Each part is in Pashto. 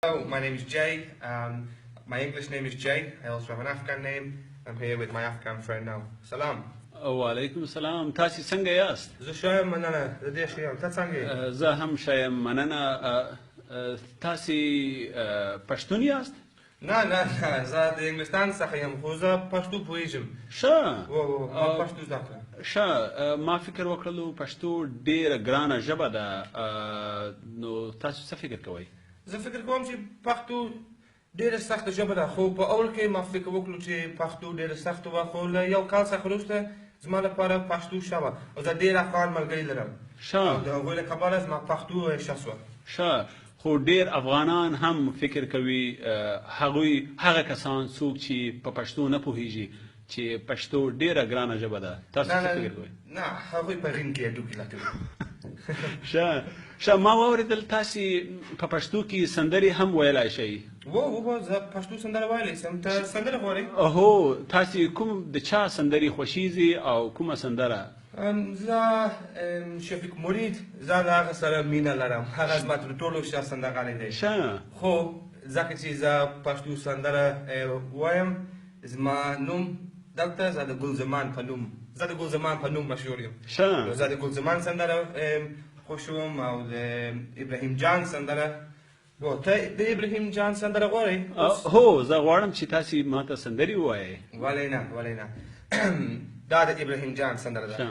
Hello, my name is Jay. My English name is Jay. I also have an Afghan name. I'm here with my Afghan friend now. Salam. وعلیکم سلام، تاسو څنګه یاست؟ زه ښه یم، مننه. زه ډېر ښه یم. ته څنګه یې؟ زه هم ښه یم، مننه. تاسو پښتون یاست؟ نه نه نه، زه د انګلستان څخه یم، خو زه پښتو پوهېږم. ښه. و ما پښتو زده کړه. ښه، ما فکر وکړلو پښتو ډېره ګرانه ژبه ده، نو تاسو څه فکر کوئ؟ زه فکر کوم چې پښتو ډېره سخته ژبه ده، خو په اول کې ما فکر وکړو چې پښتو ډېره سخته وه، خو له یو کال څخه وروسته زما لپاره پښتو ښه وه او زه ډېر افغان ملګري لرم. ښه. او د هغوی له کبله زما پښتو ښه شوه. ښه، خو ډېر افغانان هم فکر کوي، هغوی هغه کسان څوک چې په پښتو نه پوهیږي چې پښتو ډېره ګرانه ژبه ده. تاسو څه فکر کوئ؟ نه، هغوی په غین کې هډوکي لټوي. ښه ښه، ما واورېدل تاسې په پښتو کې سندرې هم ویلای شئ. و و، زه پښتو سندره ویلی شم. ته سندره غواړې؟ هو، تاسې کوم د چا سندرې خوښیږي او کومه سندره؟ زه شفیق مرید، زه له هغه سره مینه لرم. هغه زما تر ټولو ښه سندرغاړی دی. ښه. خو ځکه چې زه پښتو سندره وایم، زما نوم دلته زه د ګل زمان په نوم، زه د ګل زمان په نوم مشهور یم. ښه. نو زه د ګل زمان سندره خوښوم او د ابراهیم جان سندره. ته د ابراهیم جان سندره غواړې؟ هو، زه غواړم چې تاسې ما ته سندرې ووایئ. ولې نه، ولې نه. دا د ابراهیم جان سندره ده.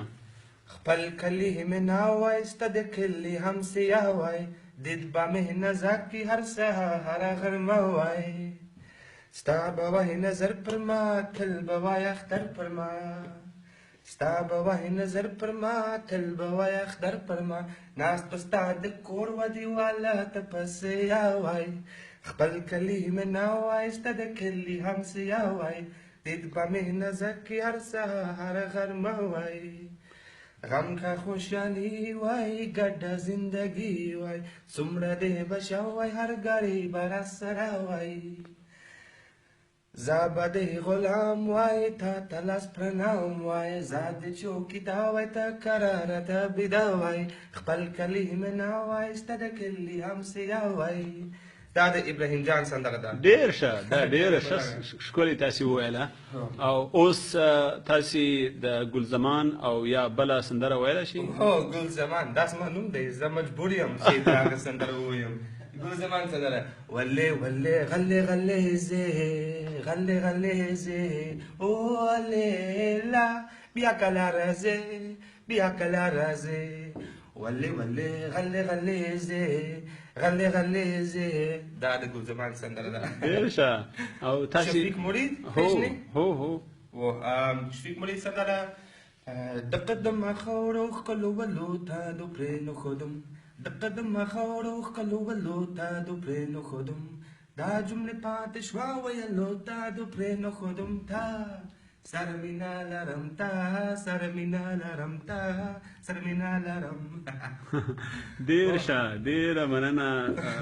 خپل کلی مې نه وای، ستا د کلي همسیه وای، دید به مې نظر کې هر سهار غرمه وای، ستا به وای نظر پر ما، تل به وای اختر پر ما، ستا به وای نظر پر ما، تل به وای اختر پر ما، ناست به ستا د کور و دیواله ته پسیا وای، خپل کلی مې نه وای، ستا د کلي همسیه وای، دید به مې نظر کې هر سهار غرمه وای، غم که خوشحالي وای، ګډه زندګي وای، څومره دې به ښه وای، هر ګړی به راسره وای، زه به دې غلام وای، تا ته لاس پرنام وای، زه دې چوکیدا وای، ته کراره ته بیده وای، خپل کلي مې نه وای، ستا د کلي همسیه وای. دا د ابراهیم جان سندره ده. ډېر ښه، دا ډېره ښه ښکلې تاسې وویله. او اوس تاسې د ګل زمان او یا بله سندره ویلی شئ؟ هو، ګل زمان دا زما نوم دی، زه مجبور یم چې د هغه سندره ووایم. ګل زمان سندره: ولې ولې غلې غلې ځې، غلې غلې ځې، او لیلا بیا کله راځې، بیا کله راځې، ولې ولې غلې غلې ځې، غلې غلې ځې. دا د ګل زمان سندره ده. ډېر ښه. او تاسې شفیق مرید هو پېژنې؟ هو هو. و شفیق مرید سندره: د قدم خاورو ښکلو ولو تا دو پرې نښودم، د قدم خاورو ښکلو ولو تا دو پرې نښودم، دا جملې پاتې شوه ویلو تا دو پرې نښودم، تا سره مینه لرم، تا سره مینه لرم، تا سره مینه لرم. ډېر ښه، ډېره مننه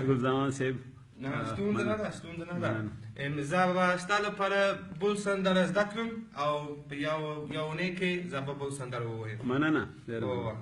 ګل زمان صاحب. نه، ستونزه نه ده، ستونزه نه ده. زه به ستا لپاره بل سندره زده کړم او په یو اونۍ کې زه به بل سندره ووایم. مننه، ډېره مننه.